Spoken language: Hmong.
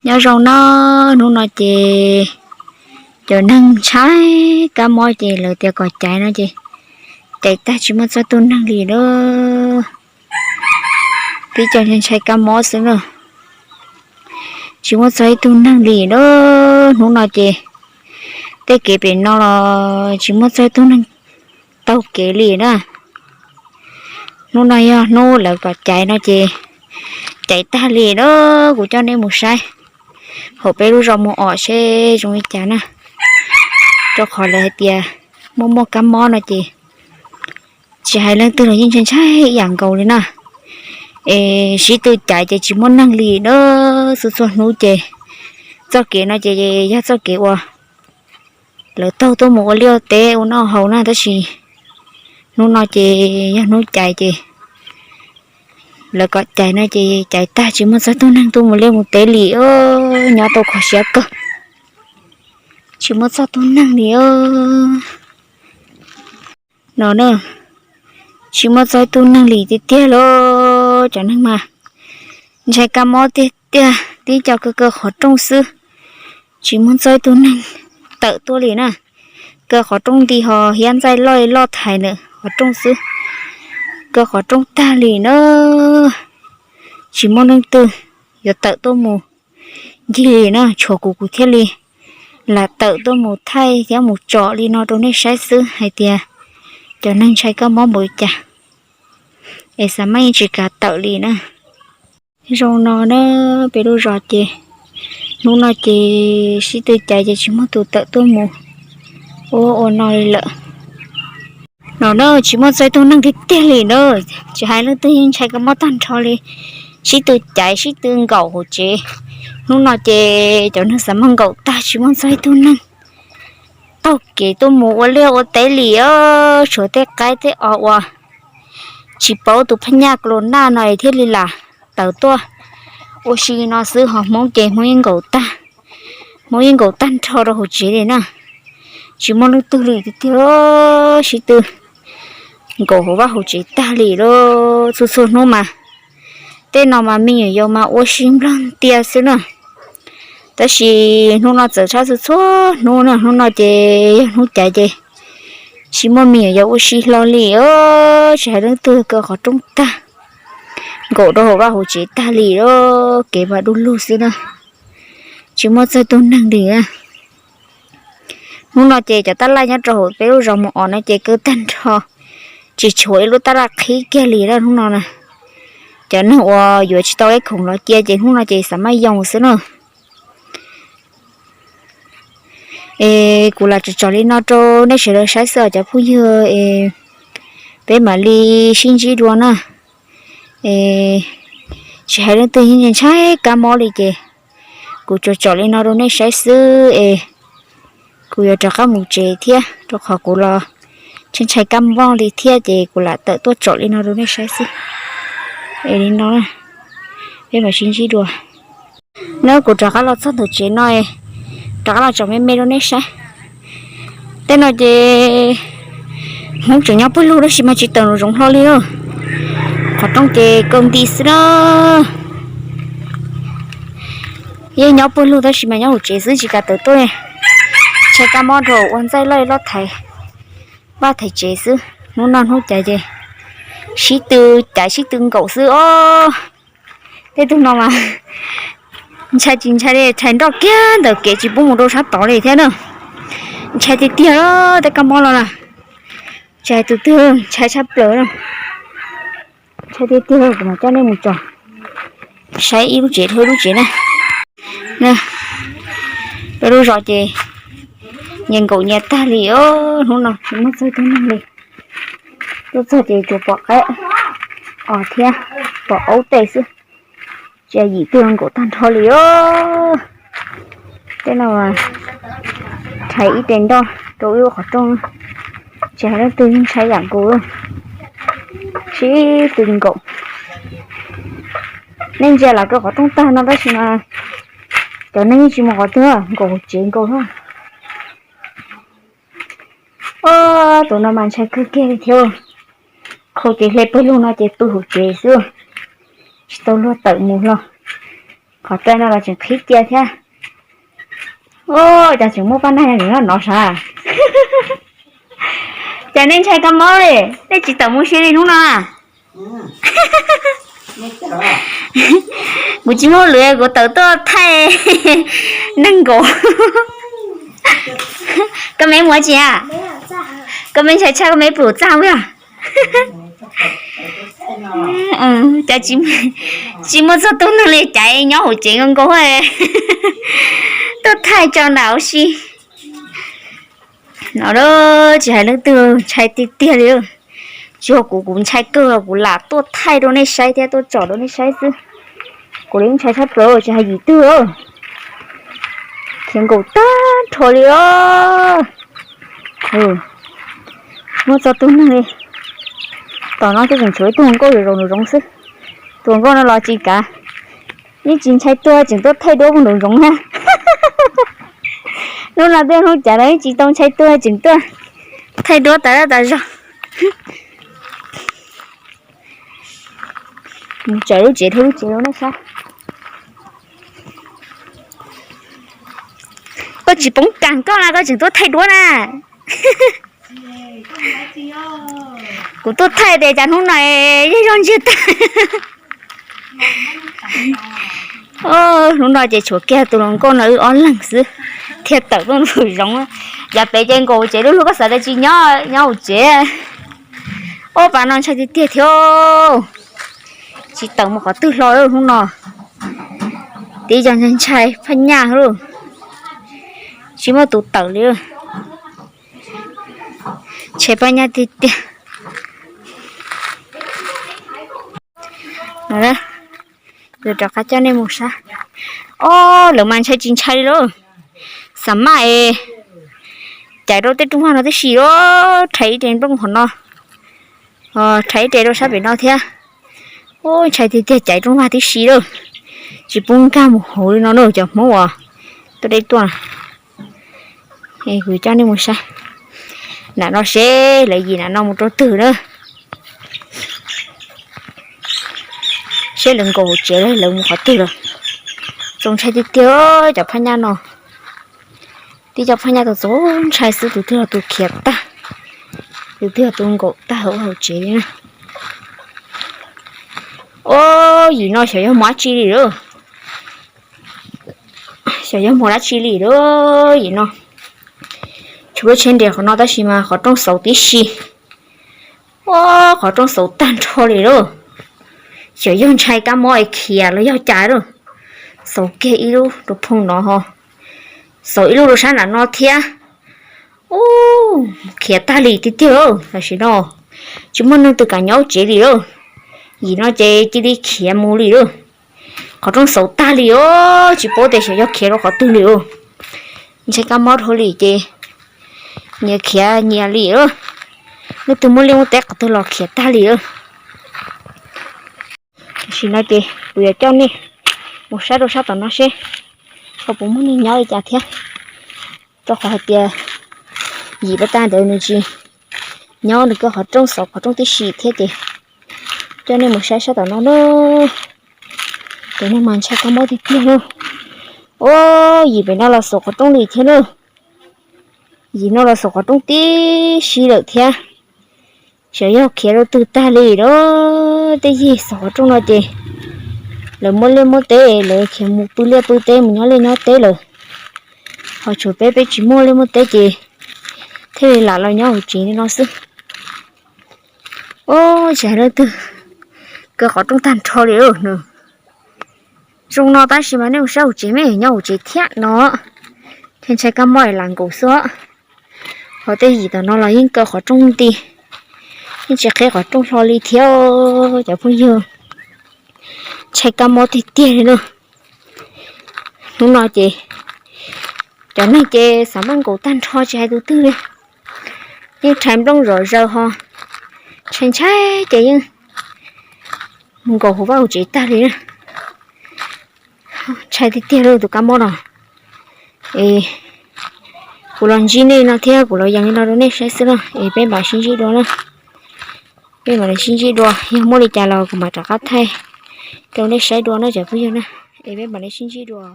Nyob zoo na, hnub no ces cov neeg ntshai kab mob ces lawv tias kom caiv no ces caiv tag tsis muaj txog tus neeg li lawm. Tib co ntshai kab mob xwb na, tsis muaj txog ib tug neeg li lawm. Hnub no ces tej kev pem no los tsis muaj txog ib tug neeg taug kev li na. Hnub no yog hnub lawv kom caiv no ces caiv tag li lawm. Kuv coj nej mus saib hauv peb lub zos mus om seb zoo li cas na, rau qhov lawv hais tias muaj muaj kab mob no ces tsis hais leej twg los yeej ntshai ntshai ib yam nkaus li na. Es sib tw caiv ces tsis muaj neeg li lawm. Txhua txhua hnub ces txoj kev no ces yog txoj kev uas lawv taug tuaj mus ua liaj ua teb ua noj haus na, tab sis hnub no ces yog hnub caiv ces lawv kom caiv no ces caiv tag tsis muaj txog tus neeg tuaj mus liaj mus teb li. Nyob tau kho siab kawg, tsis muaj txog tus neeg li no na. Tsis muaj txog tus neeg li tiag tiag li. Cov neeg mas ntshai kab mob tiag tiag, tib co kaw kaw qhov rooj xwb, tsis muaj txog tus neeg tawm tuaj li na. Kaw qhov rooj nti ho hiab ntxaij loj loj thaiv ntawm qhov rooj xwb, kaw qhov rooj tag li na. Tsis muaj leej twg yuav tawm tuaj mus ncig li na, tshuav kuv kuv thiaj li lam tawm tuaj mus thaij thiab mus tsom li no rau nej saib xwb hais tias cov neeg ntshai kab mob npaum li cas es xav mas yeej tsis kam tawm li na. Zoo no na, peb lub zos ces hnub no ces sib tw caiv ces tsis muaj tus tawm tuaj mus ua ua no li lawm. No na tsis muaj txog tus neeg tiag tiag li na, tsis hais leej twg yeej ntshai kab mob tag nrho li, sib tw caiv sib tw nkaum hauv tsev. Hnub no ces cov neeg xav mas nkaum tag tsis muaj txog ib tug neeg taug kev tuaj mus ua liaj ua teb li os, tshuav tej qaib tej os uas tsis paub tus phab nyaj klo naj no es thiaj li lam tawm tuaj ua si no xwb, ho Hmoob ces Hmoob yeej nkaum tag, Hmoob yeej nkaum tag nrho rau hauv tsev li na. Tsis muaj leej twg li tiag tiag, sib tw nkaum hauv vaj hauv tsev tag li lawm. Txhua txhua hnub mas tej no mas me nyuam yaus mas ua si nplog ntias xwb na. Tab sis hnub no txawv tshaj txhua txhua hnub na, hnub no ces yog hnub caiv ces tsis muaj me nyuam yaus ua si hlo li os. Tsis hais leej twg kaw qhov rooj tag, nkaum rau hauv vaj hauv tsev tag li lawm, kev mas du lug xwb na, tsis muaj txog tus neeg li. Hnub no ces cov tab laj nyob rau hauv peb lub zos mus os no ces kaw tag nrho, tsis tshuav ib lub tab laj qhib kiag li na hnub no na. Cov neeg uas yuav tsis tau ib khoom los cia ces hnub no ces xav mas yoo xwb na. Es kuv lam tsom tsom li no rau nej sawv daws saib xwb os cov phooj ywg, es peb mam li sib ntsib dua na. Es tsis hais leej twg yeej ntshai kab mob li ces kuv tsom tsom li no rau nej saib xwb es kuv yuav rov qab mus tsev thiab, rau qhov kuv los ntshai ntshai kab mob li thiab ces kuv lam tawm tuaj tsom li no rau nej saib xwb. Es li no, peb mam sib ntsib dua. Neb, kuv rov qab los txog ntawm tsev no, rov qab los tsom me me rau nej saib. Tej no ces Hmoob tseem nyob pawg lug tab sis mas tsis tawm nraum zoov hlo li lawm. Qhov rooj ces kaw nti xwb na. Yeej nyob pawg lug tab sis mas nyob hauv tsev xwb tsis kam tawm tuaj. Ntshai kab mob rau ua ntxaij loj loj thaiv vaj thaiv tsev xwb. Hnub no hnub caiv ces sib tw caiv sib tw nkaum xwb os. Tej tug no mas ntshai tsis ntshai li, rhais nroj kiag ntawm kev tsis pub mus rau sab tod li thiab na. Ntshai tiag tiag tej kab mob no na. Tsis hais tus twg, ntshai tshaj plaws na. Ntshai tiag tiag, kuv mam coj nej mus tsom saib ib lub tsev dhau ib lub tsev na. Peb lub zos ces nyias nkaum nyias tag li os, hnub no tsis muaj txog tus neeg li. Tuaj txog ces tsuas pom qaib os thiab pom aub tej xwb, tsis yim twg nkaum tag nrho li os. Tej no rhais ib tes nroj rau wb lub qhov rooj, tsis hais leej twg yeej ntshai yam nkaus, sib tw nkaum. Nej ntsia lam kaw qhov rooj tag no tab sis mas cov neeg yeej tsis mus qhov twg, nkaum hauv tsev nkaus na. Os, tus no mas ntshai kawg kiag li thiab. Khau ces hle pawg lug no ces pw hauv tsev xwb, tsis tau luag tawm mus hlo. Qhov rai no los tseem qhib cia thiab. Ua cas tseem muaj paj nag nyob no sav. Cas nej ntshai kab mob li, nej tsis tawm mus sia li hnub no na? Kuv tsis muaj lwm kuv tawm tuaj thaij neeg nkaum. Koj me mus tsi a? Koj me ntshai tshaj koj me pum txaj yog? Cas tsis muaj txog tug neeg li cas nyob hauv tsev nkaus nkaus. Tuaj thaij tso nram ua si. No tsis hais leej twg ntshai tiag tiag li. Tsis yog kuv, kuv ntshai kawg los kuv lam tuaj thaij rau nej saib thiab tuaj tsom rau nej saib xwb. Kuv li ntshai tshaj plaws tsis hais yim twg. Khiav nkaum tag nrho li os. Muaj txog tug neeg li. Tom no twb tseem tshuav ib tug hluas nkauj zoo zoo xwb. Tus hluas nkauj no los tsis kav, yeej tsis ntshai tuag tseem tuaj thaij duab mus nraum zoov na. Hnub no twb hnub cav los yeej tsis tau ntshai tuag tseem tuaj thaij duab tas dab tas zog. Mus tsaws lub tsev thiab lub tsev rau nej saib. Koj tsis poob kas koj na koj tseem tuaj thaij duab na. Kuv tuaj thaij tias cas hnub no yeej zoj ntsiag tag. Hnub no ces tshuav kiag tus hluas nkauj no wb ob leeg xwb thiaj tawm tuaj nraum zoov. Yav pem ces nkaum tsev lub hlub koj xav tias tsis nyob, nyob hauv tsev. Ob pas no ntshai tiag tiag thiab. Tsis tawm mus qhov twg hlo lawm hnub no. Tib co ntshai ntshai phaj nyaj lawm. Tsis muaj tus tawm li. Ntshai phaj nyaj tiag tiag. Yuav rov qab coj nej mus saib. Ob, lawv mas ntshai tsis ntshai li lauj. Xav maj es caiv rau tej rooj vag no tib si lauj, rhais ib re nplooj qhov no, rhais ib re rau sab pem no thiab. Ub, ntshai tiag tiag caiv rooj vag tib si lauj. Tsis pub nkag mus hauv li no na cov Hmoob uas tuaj deb tuaj. Kuv coj nej mus saib nram no seb lawv yim nram no mus rau twg na. Seb lawv nkaum tsev lawv mus qhov twg lawm. Txaus ntshai tiag tiag cov phaj nyaj no. Tib co phaj nyaj txaus ntshai xwb, tus twg los tus khiav tag, tus twg los tus nkaum tag hauv hauv tsev li na. Ob, yim no xyov yog mus dab tsi li lawm. Xyov yog mus dab tsi li lawm yim no. Tshuav lub tsheb nres qhov no tab sis mas qhov rooj xauv tib si. Ua, qhov rooj xauv tag nrho li lauj. Xyov yog ntshai kab mob es khiav los yog cas lauj. Xauv kiag ib lub rau phoo no ho, xauv ib lub rau sab nram no thiab. Ub, khiav tag li tiag tiag. Tam sim no tsis muaj neeg twg kam nyob hauv tsev li lauj. Yim no ces cia li khiav mus li lauj. Qhov rooj xauv tag li os, tsis paub tias xyov yog khiav rau qhov twg li os. Ntshai kab mob dhau li ces nyias khiav nyias li. Leej twg muaj liaj muaj teb qhov twg los khiav tag li. Tam sim no ces kuv yuav coj nej mus saib rau sab tom no seb ho puas muaj neeg nyob li cas thiab. Rau qhov hais tias yim pab tag ntawd nws tsis nyob, nws kawg qhov rooj xauv qhov rooj tib si thiab ces coj nej mus saib sab tom no na. Cov neeg mas ntshai kab mob tiag tiag na. Ub, yim pem no los xauv qhov rooj li thiab na. Yim no los xauv qhov rooj tib si lawm thiab. Xyov yog khiav rau twg tag li lawm. Tej yim xauv qhov rooj no ces lawv muaj liaj muaj teb lawv khiav mus pw liaj pw teb mus nyob liaj nyob teb lawm. Ho tshuav peb, peb tsis muaj liaj muaj teb ces thiaj li lam los nyob hauv tsev li no xwb. Ub, tsis hais leej twg, kaw qhov rooj tag nrho li lawm. Zoo no tab sis mas nej mus saib hauv tsev, me nyob hauv tsev thiab no, thiaj ntshai kab mob es lam nkaum xwb. Ho tej yim tom no los yeej kaw qhov rooj nti, yeej tsis qhib qhov rooj hlo li thiab cov phooj ywg. Ntshai kab mob tiag tiag li na. Hnub no ces cov neeg ces xav maj nkaum tag nrho tsis hais tus twg li. Yeej rhais nplooj zom zaws ho ntshai ntshai ces yeej mus nkaum hauv vaj hauv tsev tag li na. Ntshai tiag tiag li tus kab mob no. Es kuv los ntsib nej no thiab kuv los yees li no rau nej saib xwb na, es peb mam sib ntsib dua na. Peb mam li sib ntsib dua, yog muaj li cas los kuv mam rov qab thaij rau nej saib dua na cov phooj ywg na. Es peb mam li sib ntsib dua.